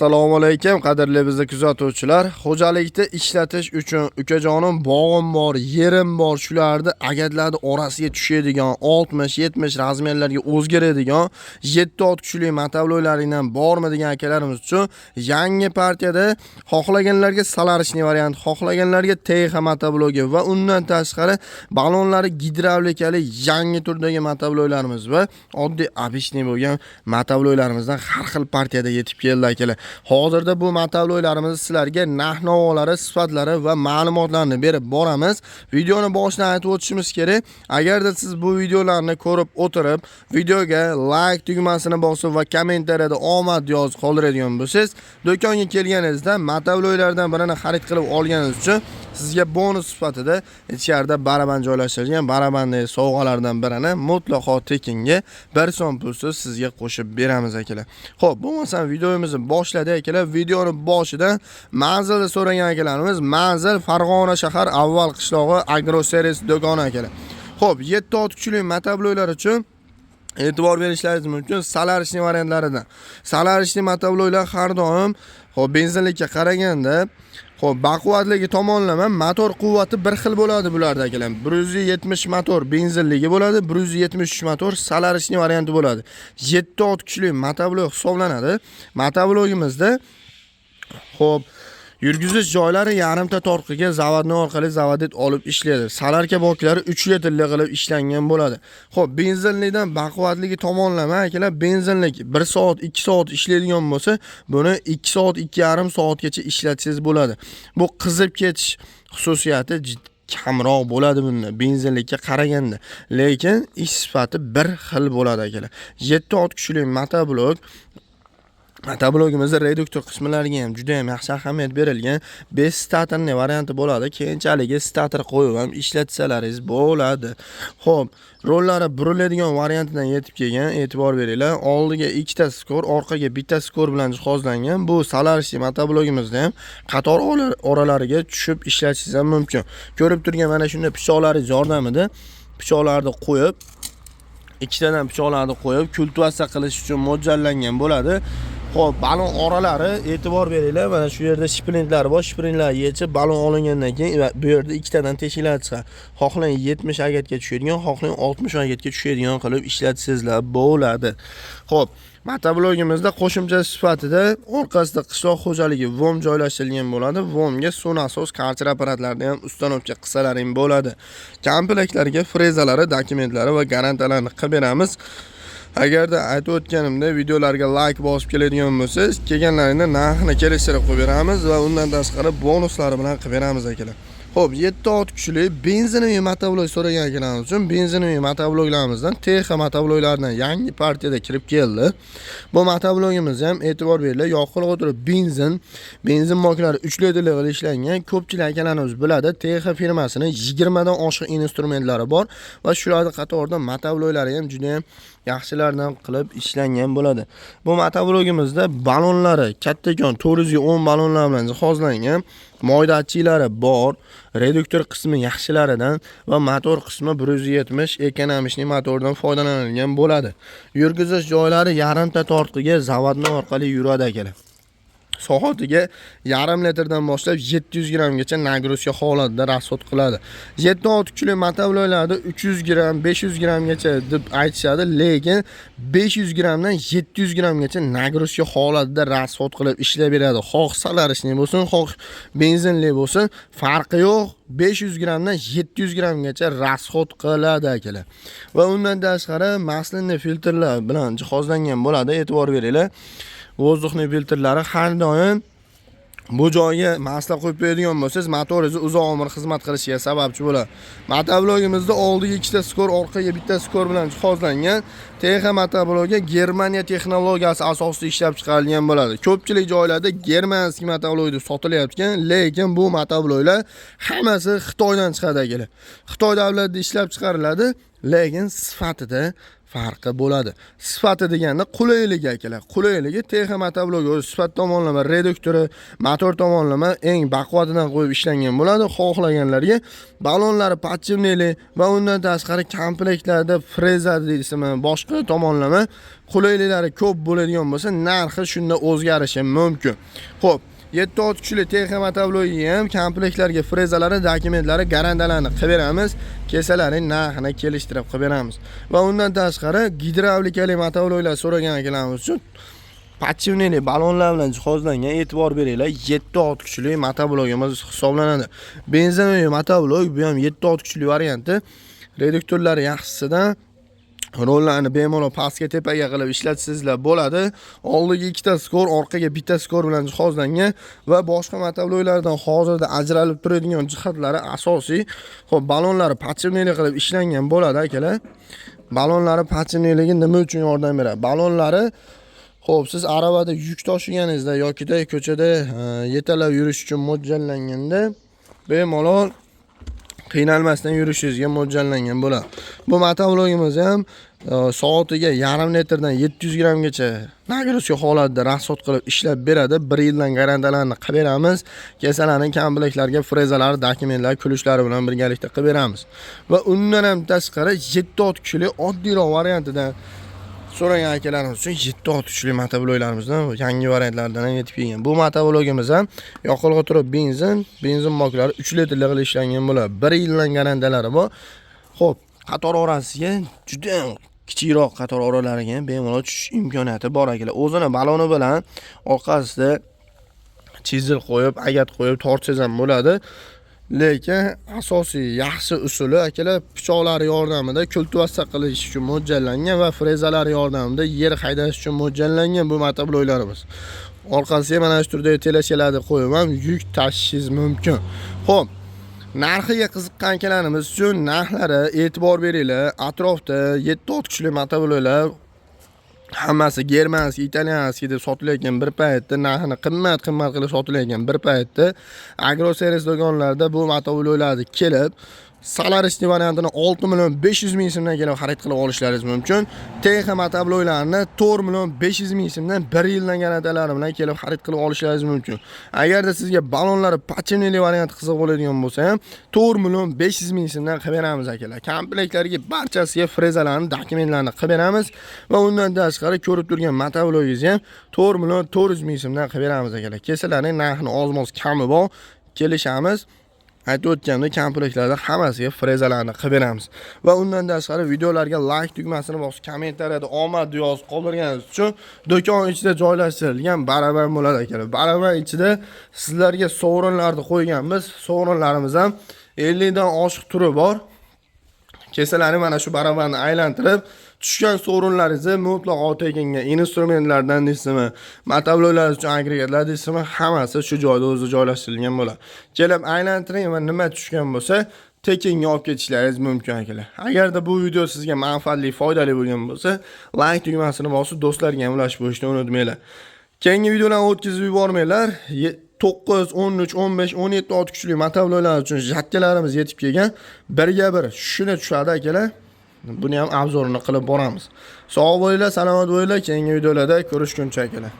Assalomu alaykum, qadrli bizni kuzatuvchilar. Xo'jalikda ishlatish uchun, ukajonim, bog'im bor, yerim bor, shularni agatlarni orasiga tushadigan 60-70 razmerlarga o'zgaradigan 7 ot kuchli motovloylaringdan bormi degan akalarimiz uchun yangi partiyada xohlaganlarga солярочный variant, xohlaganlarga TX motovlogi va undan tashqari ballonlari gidravlikali yangi turdagi motovloylarimiz va oddiy, обычный bo'lgan motovloylarimizdan har xil partiyada yetib keldi, akalar. Hozirda bu motovloylarimizni sizlarga narx-navolari, sifatlari va ma'lumotlarni berib boramiz. Videoni boshidan aytib o'tishimiz kerak. Agarda siz bu videolarni ko'rib o'tirib, videoga like tugmasini bosib va kommentariyada omad yozib qoldiradigan bo'lsangiz, do'konga kelganingizda motovloylardan birini xarid qilib olganingiz uchun sizga bonus sifatida ichkarida baraban joylashtirilgan barabandagi sovg'alardan birini mutlaqo tekinga, 1 so'm pulsiz sizga qo'shib beramiz, akalar. Xo'p, bo'lmasam videomizni boshladik, akalar. Videoni boshida manzilni so'ragan akalarimiz, manzil Farg'ona shahar, Avval qishlog'i, Agro Servis do'koni, akalar. Xo'p, 7 ot kuchli motovloylar uchun e'tibor berishlaringiz mumkin солярочный variantlaridan. Солярочный motovloylar har doim, xo'p, benzinlikka qaraganda, xo'p, baquvvatligi tomonlama motor quvvati bir xil bo'ladi bularda, akalar. 170 motor benzinligi bo'ladi, 173 motor солярочный varianti bo'ladi. 7 ot kuchli motovlog hisoblanadi. Motovlogimizda, xo'p, yurgizish joylari yarimta tortqiga заводной orqali заводить olib ishlaydi. Солярка boklari 3 litrli qilib ishlangan bo'ladi. Xo'p, benzinlikdan baquvvatligi tomonlama, akalar, benzinlik 1 soat, 2 soat ishlaydigan bo'lsa, buni 2 soat, 2,5 soatgacha ishlatsangiz bo'ladi. Bu qizib ketish xususiyati kamroq bo'ladi bunda benzinlikka qaraganda. Lekin ish sifati bir xil bo'ladi, akalar. 7 ot kuchli motoblok. Motoblogimizda reduktor qismlariga ham juda ham yaxshi ahamiyat berilgan. 5 статорный varianti bo'ladi. Keyinchalik статор qo'yib ham ishlatsalaringiz bo'ladi. Xo'p, rollari buriladigan variantidan yetib kelgan, e'tibor beringlar. Oldiga ikkita скор, orqaga bitta скор bilan jihozlangan. Bu солярочный motoblogimizda ham qator oralariga tushib ishlatishingiz ham mumkin. Ko'rib turgan mana shunday pichoqlaringiz yordamida pichoqlarni qo'yib, ikkitadan pichoqlarni qo'yib kultivatsiya qilish uchun mo'ljallangan bo'ladi. Xo'p, balon oralari, e'tibor beringlar, mana shu yerda shprintlari bor. Shprintlarni yechib, balon olingandan keyin va bu yerda ikkitadan teshiklar chiqadi. Xohlang 70 agatga tushadigan, xohlang 60 agatga tushadigan qilib ishlatsangizlar bo'ladi. Xo'p, motoblogimizda qo'shimcha sifatida orqasida qishloq xo'jaligi VOM joylashtirilgan bo'ladi. VOMga suv nasos, karcher apparatlarini ham установка qilsalaring bo'ladi. Komplektlarga frezalari, dokumentlari va garantiyalarini qilib beramiz. Agarda aytib o'tganimda videolarga like bosib keladigan bo'lsangiz, kelganlaringda narxini kelishtirib qo'yib beramiz va undan tashqari bonuslari bilan qilib beramiz, akalar. Xo'p, 7 ot kuchli benzinli motoblok so'ragan akalarimiz uchun benzinli motobloklarimizdan TX motobloklardan yangi partiyada kirib keldi. Bu motoblogimiz ham, e'tibor beringlar, yoqilg'i o'tirib benzin, benzin boklari 3 litrli qilib ishlangan. Ko'pchilik akalarimiz biladi, TX firmasini 20 dan oshiq instrumentlari bor va shularning qatorida motovloglari ham juda ham yaxshilardan qilib ishlangan bo'ladi. Bu motoblogimizda ballonlari kattakon 410 ballonlar bilan jihozlangan, moy datchiklari bor, reduktor qismi yaxshilaridan va motor qismi 170 экономичный motordan foydalanilgan bo'ladi. Yurgizish joylari yarimta tortqiga заводной orqali yuradi, akalar. Soatiga yarim litrdan boshlab 700 grammgacha нагрузка holatida расход qiladi. 7 ot kuchli motovloylarda 300 gramm, 500 grammgacha deb aytishadi, lekin 500 grammdan 700 grammgacha нагрузка holatida расход qilib ishlab beradi. Xoh солярочный bo'lsin, xoh benzinli bo'lsin, farqi yo'q. 500 grammdan 700 grammgacha расход qiladi, akalar. Va undan tashqari масляный filtrlar bilan jihozlangan bo'ladi. E'tibor beringlar. Воздухный filtrlari har doim bu joyga масло qo'yib qo'yadigan bo'lsangiz, motoringizni uzoq umr xizmat qilishiga sababchi bo'ladi. Motoblogimizda oldiga ikkita скор, orqaga bitta скор bilan jihozlangan. TX motoblogi Germaniya texnologiyasi asosida ishlab chiqarilgan bo'ladi. Ko'pchilik joylarda германский motoblok deb sotilyapti, lekin bu motobloklar hammasi Xitoydan chiqadi, akalar. Xitoy davlatida ishlab chiqariladi, lekin sifatida Farqi bo'ladi. Sifati deganda qulayligi, akalar. Qulayligi TX motoblok o'zi sifat tomonlama, reduktori, motor tomonlama eng baquvvatidan qo'yib ishlangan bo'ladi. Xohlaganlarga balonlari подшипник li va undan tashqari komplektlarda freza deysizmi, boshqa tomonlama qulayliklari ko'p bo'ladigan bo'lsa, narxi shunda o'zgarishi mumkin. Xo'p, 7 ot kuchli TX motoblogi ham komplektlarga frezalari, dokumentlari, garantiyalarni qilib beramiz. Kelsalaring, narxini kelishtirib qilib beramiz. Va undan tashqari gidravlikali motobloklar so'ragan akalarimiz uchun подшипник li balonlar bilan jihozlangan, e'tibor beringlar, 7 ot kuchli motoblogimiz hisoblanadi. Benzinli motoblok, bu ham 7 ot kuchli varianti. Reduktorlari yaxshisidan, rollarni bemalol pastga, tepaga qilib ishlatsangizlar bo'ladi. Oldiga ikkita шкур, orqaga bitta шкур bilan jihozlangan va boshqa motobloklardan hozirda ajralib turadigan jihatlari asosiy. Xo'p, balonlari подшипник li qilib ishlangan bo'ladi, akalar. Balonlari подшипник ligi nima uchun yordam beradi? Balonlari. Xo'p, siz aravada yuk tashiganingizda yokida ko'chada yetalab yurish uchun mo'ljallanganda bemalol qiynalmasdan yurishingizga mo'ljallangan bo'ladi. Bu motoblogimiz ham soatiga yarim litrdan 700 grammgacha нагрузка holatida расход qilib ishlab beradi. 1 yildan garantiyalarni qilib beramiz. Kelsalaring, komplektlarga frezalar, dokumentlar, ключ lari bilan birgalikda qilib beramiz. Va undan ham tashqari 7 ot kuchli oddiyroq variantidan so'ragan akalarimiz uchun 7 ot kuchli motobloklarimizdan yangi variantlardan ham yetib kelgan. Bu motoblokimiz ham yoqilg'i turi benzin, benzin boklari 3 litrli qilib ishlangan bo'ladi. 1 yildan garantiyalari bor. Xo'p, qator orasiga, juda ham kichikroq qator oralariga ham bemalol tushish imkoniyati bor, akalar. O'zini baloni bilan orqasida чизл qo'yib, agat qo'yib tortsangiz ham bo'ladi. Lekin asosiy yaxshi usuli, akalar, pichoqlar yordamida kultivatsiya qilish uchun mo'ljallangan va frezalar yordamida yer haydash uchun mo'ljallangan bu motobloklarimiz. Orqasiga mana shu turdagi тележка larni qo'yib ham yuk tashishingiz mumkin. Xo'p, narxiga qiziqqan akalarimiz uchun narxlari, e'tibor beringlar. Atrofda 7 ot kuchli motobloklar hammasi германский, итальянский deb sotilayotgan bir paytda, narxini qimmat qimmat qilib sotilayotgan bir paytda agro servis do'konlarida bu motobloklarni kelib, Solarisli variantini 6 million 500 ming so'mdan kelib xarid qilib olishlaringiz mumkin. TX motobloklarni 4 million 500 ming so'mdan 1 yildan garantiyalari bilan kelib xarid qilib olishlaringiz mumkin. Agarda sizga balonlari подшипник li varianti qiziq bo'ladigan bo'lsa ham 4 million 500 ming so'mdan qilib beramiz, akalar. Komplektlarga barchasiga frezalarni, dokumentlarni qilib beramiz va undan tashqari ko'rib turgan motoblogingizni ham 4 million 400 ming so'mdan qilib beramiz, akalar. Kelsalaring, narxini ozmoz kami bor, kelishamiz. Aytib o'tganimdek, komplektlarda hammasiga frezalarni qilib beramiz. Va undan tashqari videolarga like tugmasini bosib, kommentariyada omad yozib qoldirganingiz uchun do'kon ichida joylashtirilgan baraban bo'ladi, akalar. Baraban ichida sizlarga sovrinlarni qo'yganmiz. Sovrinlarimiz ham 50 dan oshiq turi bor. Kelsalaring, mana shu barabanni aylantirib, tushgan sovrinlaringizni mutlaqo tekinga, instrumentlardan deysizmi, motobloklar uchun agregatlar deysizmi, hammasi shu joyda o'zi joylashtirilgan bo'ladi. Kelib aylantiring va nima tushgan bo'lsa, tekinga olib ketishlaringiz mumkin, akalar. Agarda bu video sizga manfaatli, foydali bo'lgan bo'lsa, like tugmasini bosib, do'stlarga ham ulashib qo'yishni unutmanglar. Keyingi videolarni o'tkazib yubormanglar. 9, 13, 15, 17 ot kuchli motobloklar uchun жатка larimiz yetib kelgan. Birga bir shuni tushadi, akalar. Buni ham обзор ini qilib boramiz. Sog' bo'linglar, salomat bo'linglar. Keyingi videolarda ko'rishguncha, akalar.